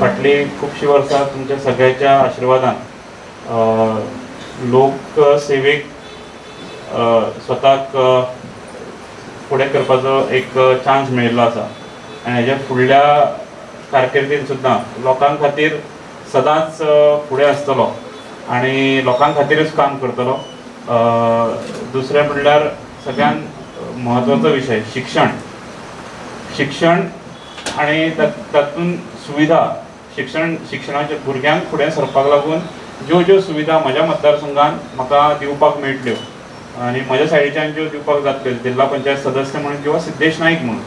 फाटलीं खुबशीं वर्सां तुमच्या सगळ्यांच्या आशिर्वादान लोकसेवेक स्वताक फुडें करपाचो एक चान्स मेळिल्लो आसा आनी हेज्या फुडल्या कारकिर्दीन सुद्दां लोकां खातीर सदांच फुडें आसतलो आनी लोकां खातीरच काम करतलो। दुसरें म्हणल्यार सगळ्यान म्हत्वाचो विशय शिक्षण, शिक्षण आनी तातूंत सुविधा, शिक्षण शिक्षणाच्या भुरग्यांक फुडें सरपाक लागून ज्यो ज्यो सुविधा म्हज्या मतदारसंघान म्हाका दिवपाक मेळटल्यो आनी म्हज्या सायडीच्यान ज्यो दिवपाक जातल्यो जिल्हा पंचायत सदस्य म्हणून किंवा सिद्धेश नाईक म्हणून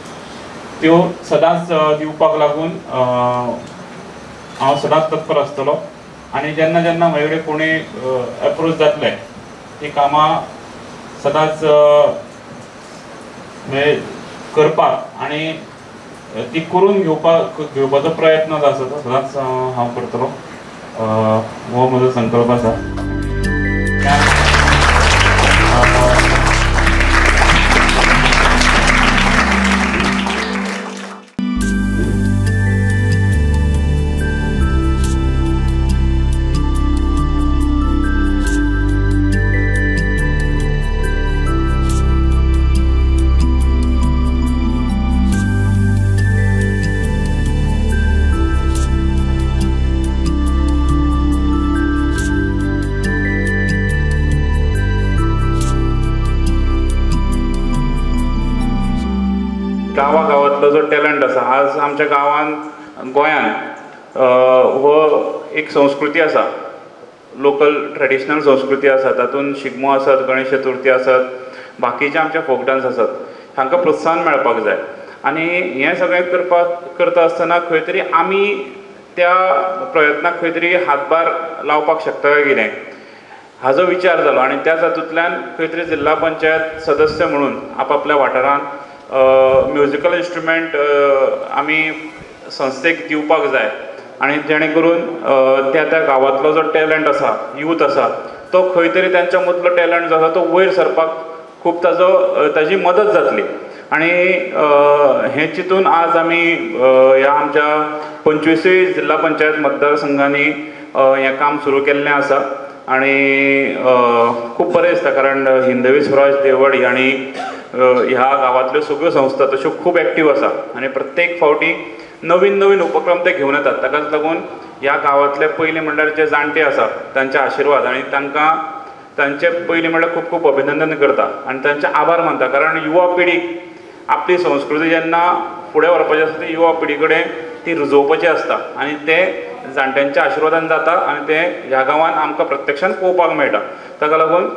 त्यो सदांच दिवपाक लागून हांव सदांच तत्पर आसतलो आनी जेन्ना जेन्ना म्हजे कडेन कोणी एप्रोच जातले ती कामां सदांच म्हणजे करपाक आनी ती करून घेवपाचो प्रयत्न जो आसा तो सदांच हांव करतलो, हो म्हजो संकल्प आसा। गांवागांवांतलो जो टॅलंट आसा, आज आमच्या गांवांत गोंयांत हो एक संस्कृती आसा, लोकल ट्रेडिशनल संस्कृती आसा, तातूंत शिगमो आसत, गणेश चतुर्थी आसत, बाकीचे आमचे फोक डांस आसत, हांकां प्रोत्साहन मेळपाक जाय आनी हें सगळें करता आसतना खंय तरी आमी त्या प्रयत्नाक खंय तरी हातभार लावपाक शकता काय कितें हाजो विचार जालो आनी त्या तातूंतल्यान खंय तरी जिल्हा पंचायत सदस्य म्हणून आपआपल्या वाठारांत म्युजिकल इन्स्ट्रुमेंट आमी संस्थेक दिवपाक जाय आनी जेणे करून त्या त्या गांवांतलो जो टॅलंट आसा, यूथ आसा, तो खंय तरी तांच्या मदलो टॅलंट जो आसा तो वयर सरपाक खूब ताजी मदत जातली आनी हें चिंतून आज आमी ह्या आमच्या 25 जिल्हा पंचायत मतदारसंघांनी हें काम सुरू केल्लें आसा आनी खूब बरें दिसता, कारण हिंदवी स्वराज देववाडी आनी ह्या गांवांतल्यो सगळ्यो संस्था तश्यो खूब एक्टीव आसा आनी प्रत्येक फावटी नवीन नवीन उपक्रम ते घेवन येतात। ताकाच लागून ह्या गांवांतले पयलीं म्हणल्यार जे जाणटे आसा तांचे आशिर्वाद आनी तांकां तांचे पयलीं म्हणल्यार खूब खूब अभिनंदन करता आनी तांचे आभार मानता, कारण युवा पिढीक आपली संस्कृती जेन्ना फुडें व्हरपाची आसता ती युवा पिढी कडेन ती रुजोवपाची आसता आनी ते जाणट्यांच्या आशिर्वादान जाता आनी ते ह्या गांवांत आमकां प्रत्यक्षान पळोवपाक मेळटा। ताका लागून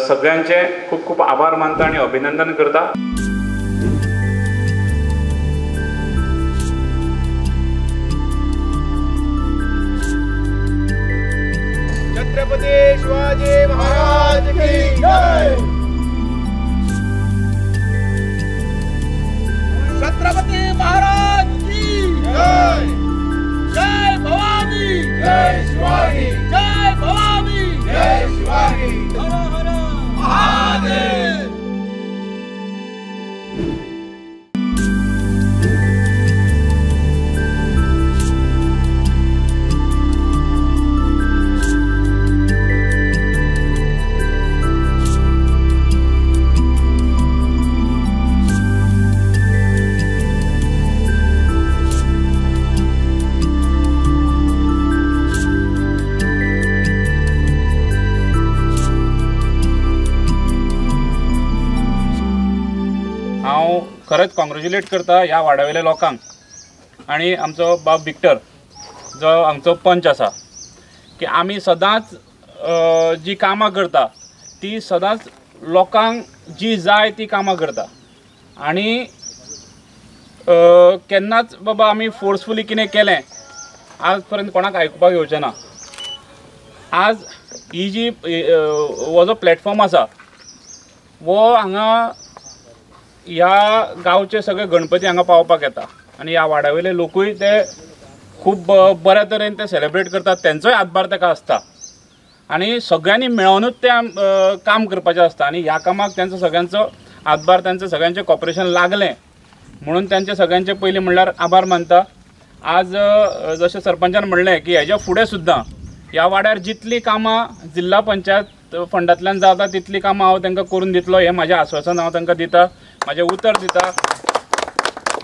सगळ्यांचे खूब खूब आभार मानता आनी अभिनंदन करता। छत्रपती शिवाजी महाराज की जय। छत्रपती महाराज की जय। जय भवानी, जय शिवाजी, जय भवानी, जय शिवाजी। हर हर महादेव। हांव खरेंच कॉंग्रेच्युलेट करता ह्या वाड्यावेल्या लोकांक आनी आमचो बाब विक्टर जो आमचो पंच आसा की आमी सदांच जी कामां करता ती सदांच लोकांक जी जाय ती कामां करता आनी केन्नाच बाबा आमी फोर्सफुली कितें केलें आज पर्यंत कोणाक आयकुपाक येवचें ना। आज ही जी हो जो प्लॅटफॉर्म आसा हो हांगा ह्या गांवचे सगळे गणपती हांगा पावपाक येता आनी ह्या वाड्यावयले लोकूय ते खूब बऱ्या तरेन ते सेलिब्रेट करतात, तेंचोय हातभार ताका आसता आनी सगळ्यांनी मेळोनूच तें काम करपाचें आसता आनी ह्या कामाक तेंचो सगळ्यांचो हातभार, तेंचो सगळ्यांचें कॉपरेशन लागलें म्हणून तेंचे सगळ्यांचे पयलीं म्हणल्यार आभार मानता। आज जशें सरपंचान म्हणलें की हेज्या फुडें सुद्दां ह्या वाड्यार जितलीं कामां जिल्हा पंचायत फंडांतल्यान जाता तितलीं कामां हांव तांकां करून दितलो हें म्हाजें आस्वासन हांव तांकां दिता, म्हाजें उतर दिता।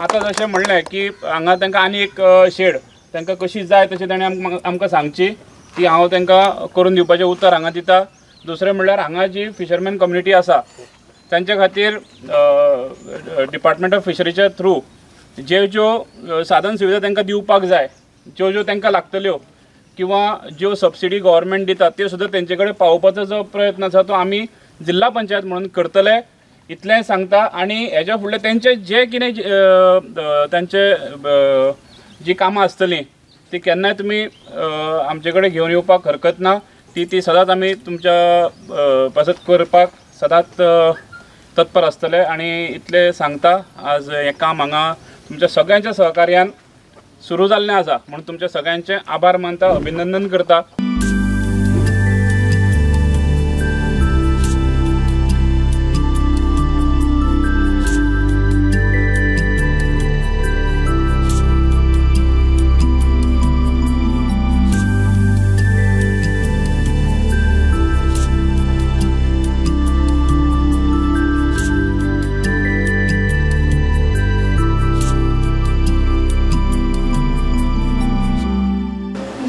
आतां जशें म्हणलें की हांगा तांकां आनी एक शेड तांकां कशी जाय तशी ताणें आमकां सांगची ती हांव तांकां करून दिवपाचें उतर हांगा दिता। दुसरें म्हणल्यार हांगा जी फिशरमॅन कम्युनिटी आसा तांचे खातीर डिपार्टमेंट ऑफ फिशरीच्या थ्रू ज्यो ज्यो साधन सुविधा तांकां दिवपाक जाय, ज्यो ज्यो तांकां लागतल्यो किंवा ज्यो सबसिडी गव्हर्मेंट दिता त्यो सुद्दां तेंचे कडेन पावोवपाचो जो प्रयत्न आसा तो आमी जिल्हा पंचायत म्हणून करतले इतलें सांगता। आनी हेज्या फुडलें तेंचे जे कितें तांचे जी कामां आसतलीं ती केन्नाय तुमी आमचे कडेन घेवन येवपाक हरकत ना, ती ती सदांच आमी तुमच्या पासत करपाक सदांच तत्पर आसतले आनी इतलें सांगता। आज हें काम हांगा तुमच्या सगळ्यांच्या सहकार्यान सुरू जाल्लें आसा म्हणून तुमच्या सगळ्यांचे आभार मानता, अभिनंदन करता।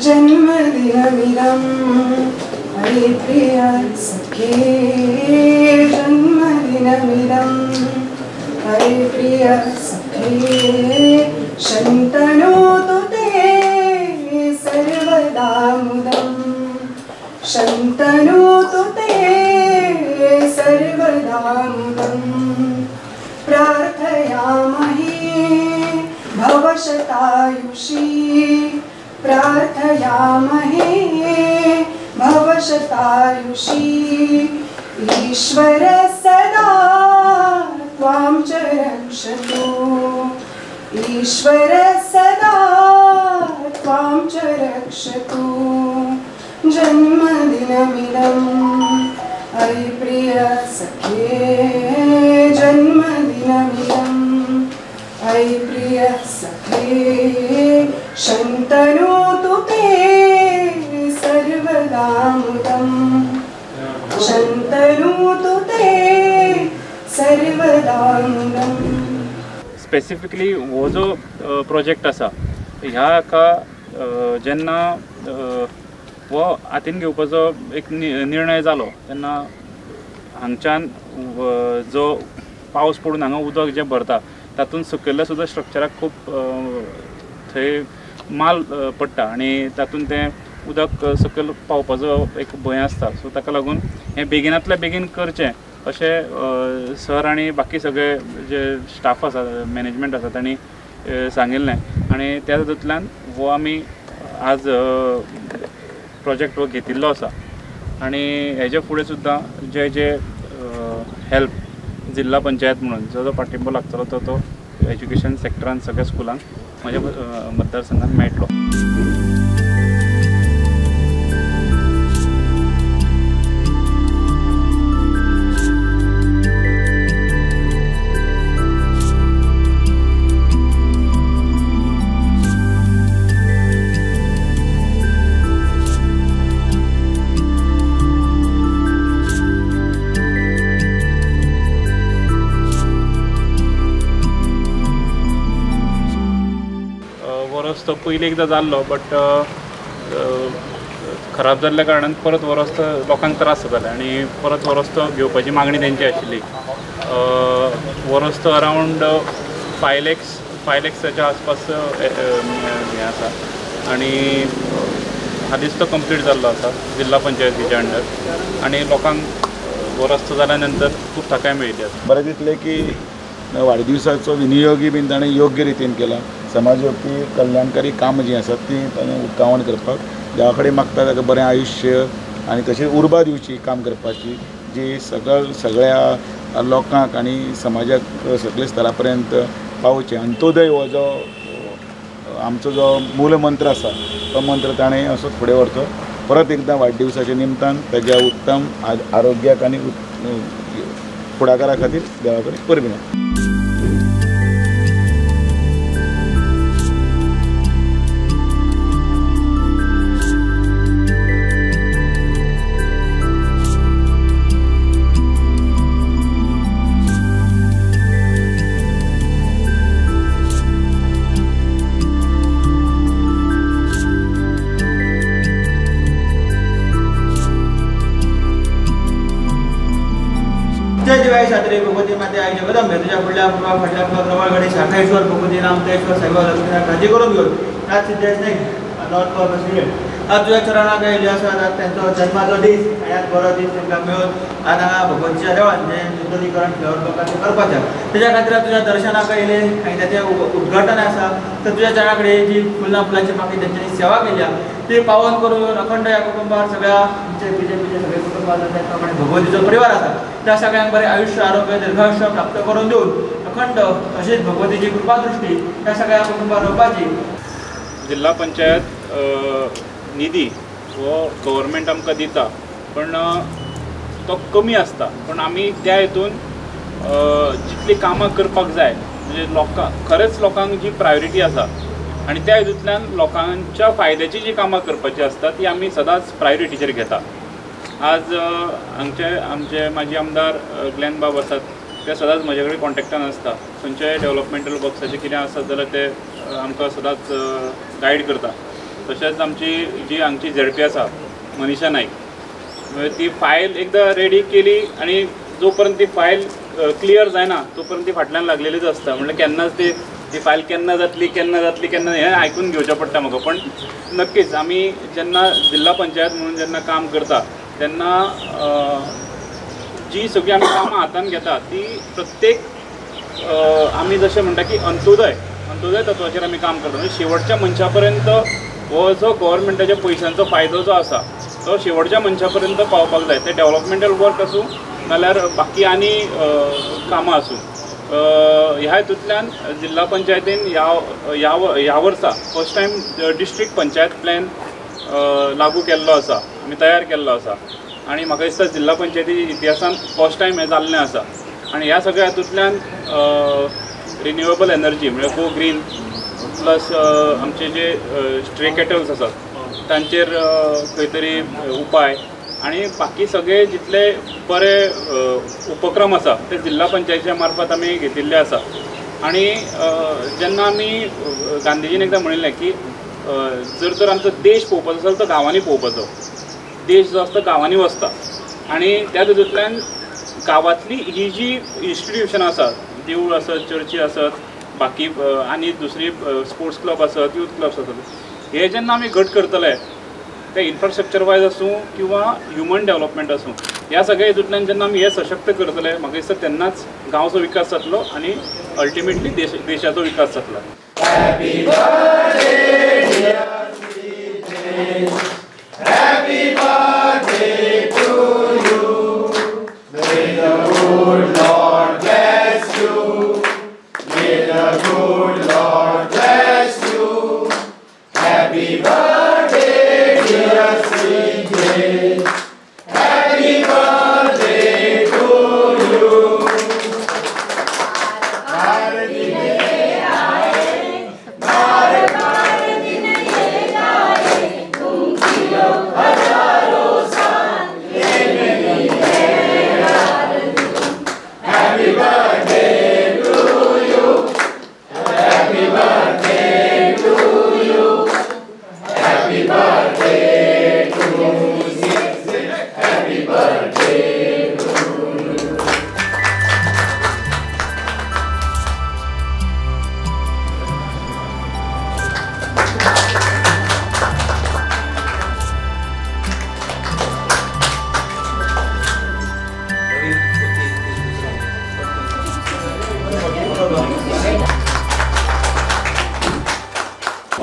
जन्मदिनमिदं हरिप्रिय सखे, जन्मदिनमिदं हरिप्रिय सखे, शन्तनोतु ते सर्वदा मुदं, शन्तनोतु ते सर्वदा मुदं, प्रार्थयामहे भवशतायुषी, प्रार्थयामहे भवशतायुषी, ईश्वर सदा त्वां च रक्षतु, ईश्वर सदा त्वां च रक्षतु। जन्मदिनमिदं अयि प्रिय सखे, जन्मदिनमिदं अयि प्रिय सखे, शन्तनोतु ते सर्वदा मुदं, शन्तनोतु ते सर्वदा मुदं। स्पेसिफिकली हो जो प्रोजेक्ट आसा ह्या हाका जेन्ना हो हातीन घेवपाचो एक निर्णय जालो तेन्ना हांगच्यान जो पावस पडून हांगा उदक जें भरता तातूंत सकयल्ल्या सुद्दां स्ट्रक्चराक खूब थंय माल पडटा आनी तातूंत तें उदक सकयल पावपाचो एक भंय आसता। सो ताका लागून हें बेगिनांतल्या बेगीन करचें अशें सर आनी बाकी सगळे जे स्टाफ आसा, मॅनेजमेंट आसा तांणी सांगिल्लें आनी त्या तातूंतल्यान हो आमी आज प्रोजेक्ट हो घेतिल्लो आसा आनी हेजे फुडें सुद्दां जे जे हेल्प जिल्हा पंचायत म्हणून जो जो पाठिंबो लागतलो तो तो एज्युकेशन सेक्टरान सगळ्या स्कुलांक म्हज्या मतदारसंघात मेळटलो। रस्तो पयलीं एकदां जाल्लो बट खराब जाल्ल्या कारणान परत हो रस्तो लोकांक त्रास जाताले आनी परत हो रस्तो घेवपाची मागणी तेंची आशिल्ली। हो रस्तो अरावंड 5 लॅक्साच्या आसपास हें आसा आनी हालींच तो कंप्लीट जाल्लो आसा जिल्हा पंचायतीच्या अंडर आनी लोकांक हो रस्तो जाल्या नंतर खूब थाकाय मेळिल्ली आसा। बरें दिसलें की वाडदिवसाचो विनियोगय बीन ताणें योग्य रितीन केला। समाजोपी कल्याणकारी कामां जीं आसात तीं ताणें उक्तावण करपाक देवा कडेन मागता ताका बरें आयुश्य आनी तशेंच उर्बा दिवची काम करपाची जी सगळ्या लोकांक आनी समाजाक सगळे स्तरा पर्यंत पावचें। अंत्योदय हो जो आमचो जो मूल मंत्र आसा तो मंत्र ताणें असो फुडें व्हरचो। परत एकदां वाडदिवसाच्या निमतान ताज्या उत्तम आरोग्याक आनी फुडाकारा खातीर देवा कडेन परबीं। जय दिवाळी सात्री भगवती माते आई जगदंबे तुझ्या फुडल्या फुडल्या फाटल्या फुडल्या प्रबळ गणेश शाखाईश्वर भगवती रामतेश्वर साईबाबा लक्ष्मीनाथ राजी करून घेऊन आज सिद्धेश नाईक नॉर्थ गोवा प्रेसिडेंट आज तुझ्या चरणाक आयिल्ले आसा. आज त्यांचो जन्माचो दीस आनी आज बरो दीस तांकां मेळून आज हांगा भगवतीच्या देवळान जें नुतनीकरण फ्लॉवर वर्काचें करपाचें तेज्या खातीर तुज्या दर्शनाक आयले आनी ताचें उद्घाटन आसा. तर तुज्या चरणा कडेन जी फुलां फुलांची पाकी तेंच्यांनी सेवा केल्या ती पावन करून अखंड ह्या कुटुंबार सगळ्या आमचे बीजेपीचे सगळे कुटुंब आसा त्या प्रमाणे भगवतीचो परिवार आसा त्या सगळ्यांक बरें आयुश्य आरोग्य दीर्घायुश्य प्राप्त करून दिवन अखंड अशीच भगवतीची कृपादृष्टी त्या सगळ्या कुटुंबार रोवपाची. जिल्हा पंचायत निधी हो गव्हर्मेंट आमकां दिता पण तो कमी आसता, पण आमी त्या हितून जितलीं कामां करपाक जाय म्हणजे लोकांक खरेंच लोकांक जी प्रायोरिटी आसा आनी त्या हितूंतल्यान लोकांच्या फायद्याची जी कामां करपाची आसता ती आमी सदांच प्रायोरिटीचेर घेता. आज हांगचे आमचे माजी आमदार ग्लॅन बाब आसात ते सदांच म्हजे कडेन कॉन्टेक्टान आसता. खंयच्याय डेवलपमेंटल वर्क्साचें कितें आसत जाल्यार ते आमकां सदांच गायड करता. तशेंच आमची जी हांगची झेडपी आसा मनीषा नाईक ती फायल एकदां रेडी केली आनी जो पर्यंत ती फायल क्लियर जायना तो पर्यंत ती फाटल्यान लागलेलीच आसता. म्हणल्यार केन्नाच ती फायल केन्ना जातली केन्ना जातली केन्ना हें आयकून घेवचें पडटा म्हाका. पण नक्कीच आमी जेन्ना जिल्हा पंचायत म्हणून जेन्ना काम करता तेन्ना जी सगळीं आमी कामां हातान घेता ती प्रत्येक आमी जशें म्हणटा की अंत्योदय अंत्योदय तत्वाचेर आमी काम करता. म्हणजे शेवटच्या मनशा पर्यंत हो जो गव्हर्मेंटाच्या पयशांचो फायदो जो आसा तो शेवटच्या मनशा पर्यंत पावपाक जाय. ते डेवलपमेंटल वर्क आसूं नाल्यार बाकी आनी कामां आसूं. ह्या हितूंतल्यान जिल्हा पंचायतीन ह्या ह्या ह्या वर्सा first time district panchayat plan लागू केल्लो आसा, आमी तयार केल्लो आसा आनी म्हाका दिसता जिल्हा पंचायती इतिहासान फर्स्ट टायम हें जाल्लें आसा. आनी ह्या सगळ्या हातूंतल्यान रिन्युएबल एनर्जी म्हणजे गो ग्रीन प्लस आमचे जे स्ट्रे कॅटल्स आसात तांचेर खंय तरी उपाय आनी बाकी सगळे जितले बरे उपक्रम आसा ते जिल्हा पंचायतीच्या मार्फत आमी घेतिल्ले आसा. आनी जेन्ना आमी गांधीजीन एकदां म्हणिल्लें की जर तर आमचो देश पळोवपाचो आसा तो गांवांनी पळोवपाचो, देश जो आसता गांवांनी वसता आनी त्या तितूंतल्यान गांवांतली ही जी इन्स्टिट्युशनां आसात, देवूळ आसत, चर्ची आसत, बाकी आनी दुसरी स्पोर्ट्स क्लब आसत, यूथ क्लब्स आसत, हे जेन्ना आमी घट करतले ते इन्फ्रास्ट्रक्चर वायज आसूं किंवा ह्युमन डेवलपमेंट आसूं, ह्या सगळ्या हितूंतल्यान जेन्ना आमी हे सशक्त करतले म्हाका दिसता तेन्नाच गांवचो विकास जातलो आनी अल्टिमेटली देशाचो विकास जातलो.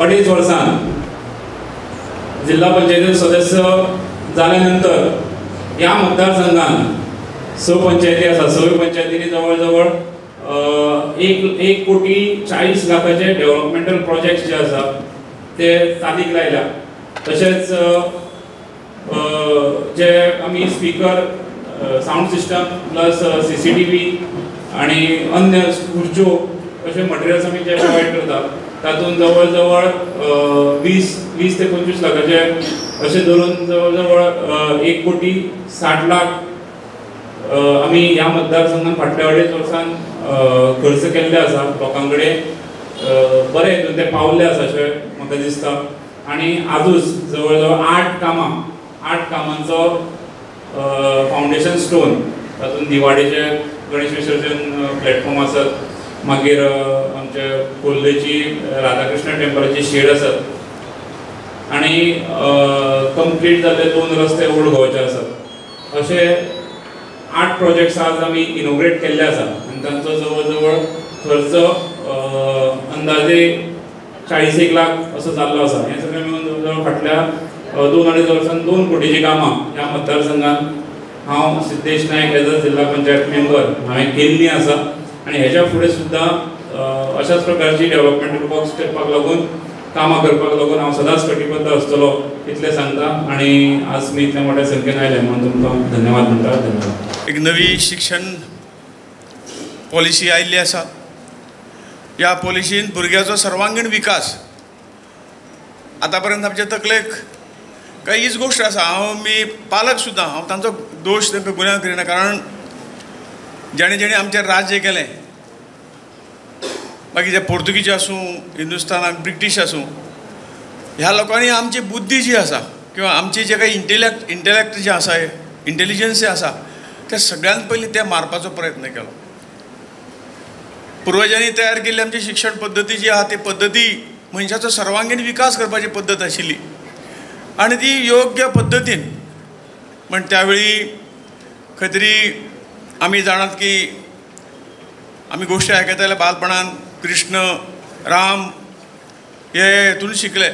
अडीच वर्सान जिल्हा पंचायती सदस्य जाल्या नंतर ह्या मतदारसंघान 6 पंचायती आसा. 6 पंचायतींनी जवळ जवळ 1,40,00,000 डेव्हलपमेंटल प्रोजेक्ट्स जे आसा ते चालीक लायल्या. तशेंच जे आमी speaker, sound system plus CCTV आनी अन्य खुर्च्यो अशे मटेरियल्स आमी जे प्रोवायड करता तातूंत जवळ जवळ 20 ते 25 लाखाचे अशें धरून जवळ जवळ 1,60,00,000 आमी ह्या मतदारसंघान फाटल्या 2.5 वर्सान खर्च केल्ले आसा. लोकां कडेन बरें हितून ते पावल्ले आसा अशें म्हाका दिसता. आनी आजूच जवळ जवळ 8 कामांचो फावंडेशन स्टोन तातूंत दिवाडेचे गणेश विसर्जन प्लॅटफॉर्म आसात, मागीर आमच्या कोल्लेची राधाकृष्ण टेम्पलाची शेड आसात आनी कंप्लीट जाल्ले 2 रस्ते ओल्ड गोवाचे आसात. अशे 8 प्रोजेक्ट्स आज आमी इनोग्रेट केल्ले आसात आनी तांचो जवळ जवळ खर्च अंदाजे 40 लाख असो जाल्लो आसा. हें सगळें मेळून जवळ जवळ फाटल्या 2-2.5 वर्सांत 2 कोटीचीं कामां ह्या मतदारसंघात हांव सिद्धेश नायक एज अ जिल्हा पंचायत मेंबर हांवें केल्लीं आसा आनी हेच्या फुडें सुद्दां अशाच प्रकारची डेव्हलपमेंटल वर्क्स करपाक लागून कामां करपाक लागून हांव सदांच कटिबद्ध आसतलो इतलें सांगता आनी आज तुमी इतल्या मोठ्या संख्येन आयले म्हणून तुमकां धन्यवाद म्हणटा. धन्यवाद. एक नवी शिक्षण पॉलिसी आयिल्ली आसा. ह्या पॉलिसीन भुरग्याचो सर्वांगीण विकास आतां पर्यंत आमच्या तकलेक काय हीच गोश्ट आसा. हांव मी पालक सुद्दां हांव तांचो दोश तांकां गुन्यांव करिना, कारण जेणे जेणे आमचें राज्य केलें, मागीर जे पोर्तुगीज आसूं, हिंदुस्तानाक ब्रिटीश आसूं, ह्या लोकांनी आमची बुद्धी जी आसा किंवा आमची जे काही इंटेलेक्ट जे आसा, इंटेलिजन्स जे आसा, ते सगळ्यांत पयलीं ते मारपाचो प्रयत्न केलो. पुर्वजांनी तयार केल्ली आमची शिक्षण पद्दती जी आसा ती पद्दती मनशाचो सर्वांगीण विकास करपाची पद्दत आशिल्ली आनी ती योग्य पद्दतीन म्हण त्यावेळी खंय तरी आमी जाणात की आमी गोश्टी आयकताले बालपणान कृष्ण राम हे हेतून शिकले,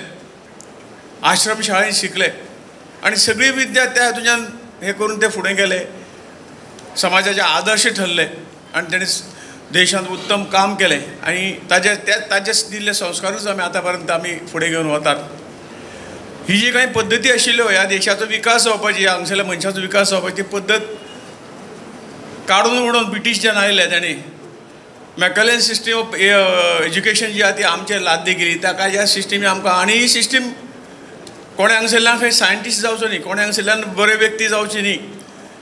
आश्रम शाळेंत शिकले आनी सगळी विद्या त्या हेतूच्यान हें करून ते फुडें गेले, समाजाचे आदर्श ठरले आनी तेणी देशांत उत्तम काम केलें आनी ताजे ताजे दिल्ले संस्कारूच आमी आतां पर्यंत आमी फुडें घेवन वतात. ही जी कांय पद्दती आशिल्ल्यो ह्या देशाचो विकास जावपाची, हांगसरल्या मनशाचो विकास जावपाची पद्दत काडून उडोवन ब्रिटीश जेन्ना आयले तांणी मॅकलेन सिस्टीम ऑफ एज्युकेशन जी आहा ती आमचेर लादली गेली. ताका ह्या सिस्टीमी आमकां आनी ही सिस्टीम कोणें हांगसरल्यान खंय सायंटिस्ट जावचो न्ही, कोणें हांगसरल्यान बरे व्यक्ती जावची न्ही.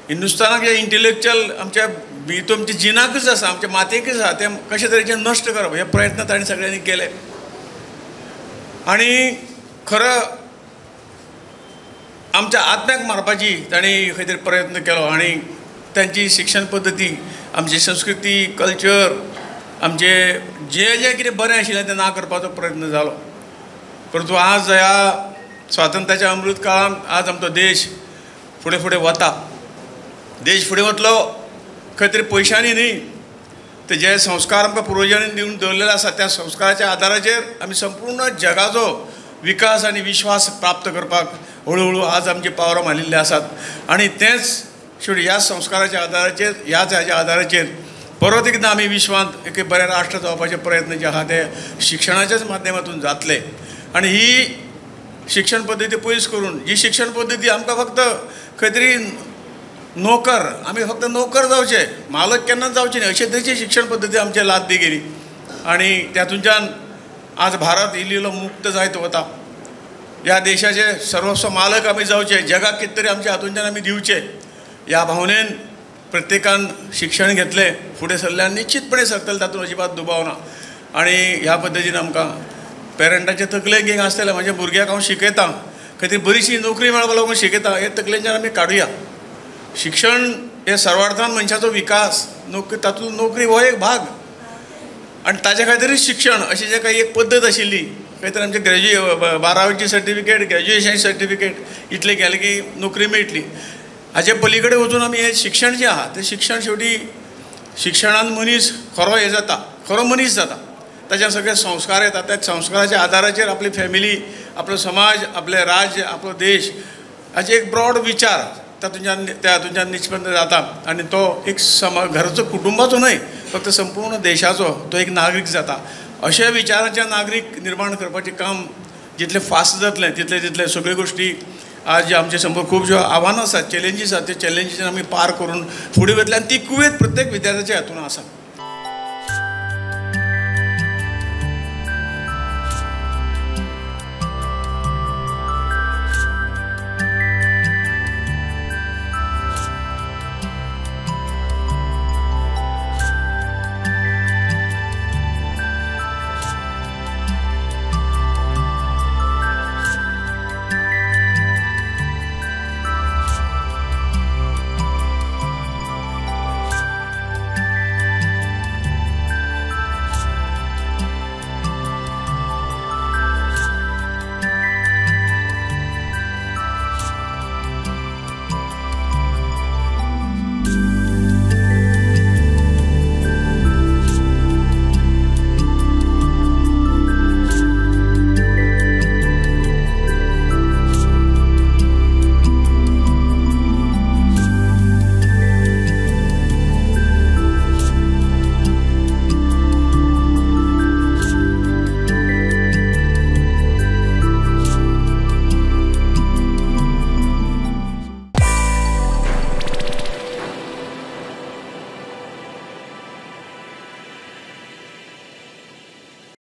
हिंदुस्तानाक जे इंटेलेक्चुअल आमच्या भितर आमच्या जिनाकच आसा, आमच्या मातयेकच आसा, तें कशे तरेचें नश्ट करप हे प्रयत्न तांणी सगळ्यांनी केले. आनी खरो आमच्या आत्म्याक मारपाची तांणी खंय तरी प्रयत्न केलो आनी तांची शिक्षण पद्दती, आमची संस्कृती, कल्चर, आमचे जे जे कितें बरें आशिल्लें तें ना करपाचो प्रयत्न जालो. परंतु आज ह्या स्वातंत्र्याच्या अमृत काळांत आज आमचो देश फुडें फुडें वता. देश फुडें वतलो खंय तरी पयशांनी न्ही, तर जे संस्कार आमकां पुर्वजांनी दिवन दवरलेले आसा त्या संस्काराच्या आदाराचेर आमी संपूर्ण जगाचो विकास आनी विश्वास प्राप्त करपाक हळू हळू आज आमची पावरां मारिल्ली आसात. आनी तेंच शेवटी ह्या संस्काराच्या आदाराचेर, ह्याच हाच्या आदाराचेर परत एकदां आमी विश्वांत एक बरें राष्ट्र जावपाचे प्रयत्न जे आहा ते शिक्षणाच्याच माध्यमातून जातले. आनी ही शिक्षण पद्दती पयस करून जी शिक्षण पद्दती आमकां फक्त खंय तरी नोकर, आमी फक्त नोकर जावचे, मालक केन्नाच जावचे न्ही अशे तरेची शिक्षण पद्दती आमचे लादली गेली आनी तातूंतल्यान आज भारत इल्लो इल्लो मुक्त जायत वता. ह्या देशाचे सर्वस्व मालक आमी जावचे, जगाक कितें तरी आमच्या हातूंतल्यान आमी दिवचे ह्या भावनेन प्रत्येकान शिक्षण घेतलें, फुडें सरल्यार निश्चितपणे सरतले, तातूंत अजिबात दुबाव ना. आनी ह्या पद्दतीन आमकां पेरंटाचे तकलेक एक आसतलें म्हाज्या भुरग्याक हांव शिकयतां, खंय तरी बरीशी नोकरी मेळपाक लागून शिकयता, हे तकलेच्यान आमी काडुया. शिक्षण हे सर्वार्थान मनशाचो विकास, नोकरी तातूंत नोकरी हो एक भाग आनी ताच्या खातीरूच शिक्षण अशी जे काही एक पद्दत आशिल्ली खंय तरी आमचे 12वीची सर्टिफिकेट, ग्रॅज्युएशन सर्टिफिकेट इतलें गेलें की नोकरी मेळटली. हाचे पली कडेन वचून आमी हें शिक्षण जें आहा तें शिक्षण शेवटी शिक्षणान मनीस खरो हें जाता, खरो मनीस जाता, ताच्या सगळे संस्कार येता. त्या संस्काराच्या आदाराचेर आपली फॅमिली, आपलो समाज, आपलें राज्य, आपलो देश हाचे एक ब्रॉड विचार तातूंतल्यान त्या निष्पन्न जाता आनी तो एक घराचो, कुटुंबाचो न्हय फक्त संपूर्ण देशाचो तो एक नागरीक जाता. अशा विचाराचे नागरीक निर्माण करपाचें काम जितलें फास्ट जातलें तितलें तितलें सगळ्यो गोश्टी आज आमचे समोर खूब ज्यो आव्हानां आसात, चॅलेंजीस आसात, ते चॅलेंजीस आमी पार करून फुडें वतले आनी ती कुवेत प्रत्येक विद्यार्थ्याच्या हातून आसा.